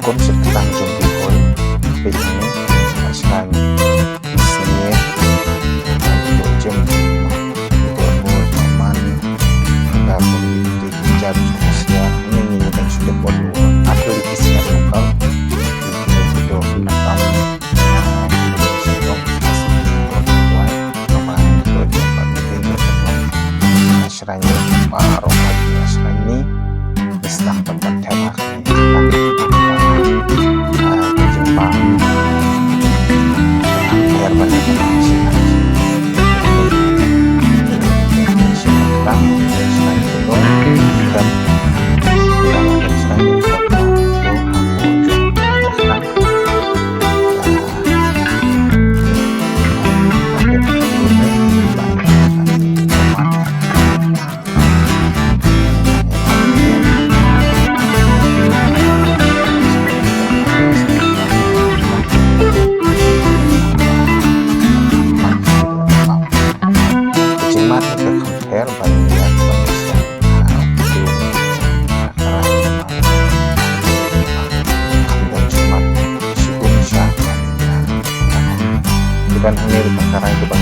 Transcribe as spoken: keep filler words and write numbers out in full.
Kum sha ka tang jong ki khun, peit hangne, ka shrang snier, ka jong jong, ka jong man, ka kum ki jong jong snier, hangne ngi dang shu dep bot lu, atu ki snier lokal, ki jong jong na kam, shrine ni baroh ka shrine ni. Sdang ban ban thep ha kane. Ka jingpang. Her ban ban shrine. Iban hangne ruh ka rai ka ban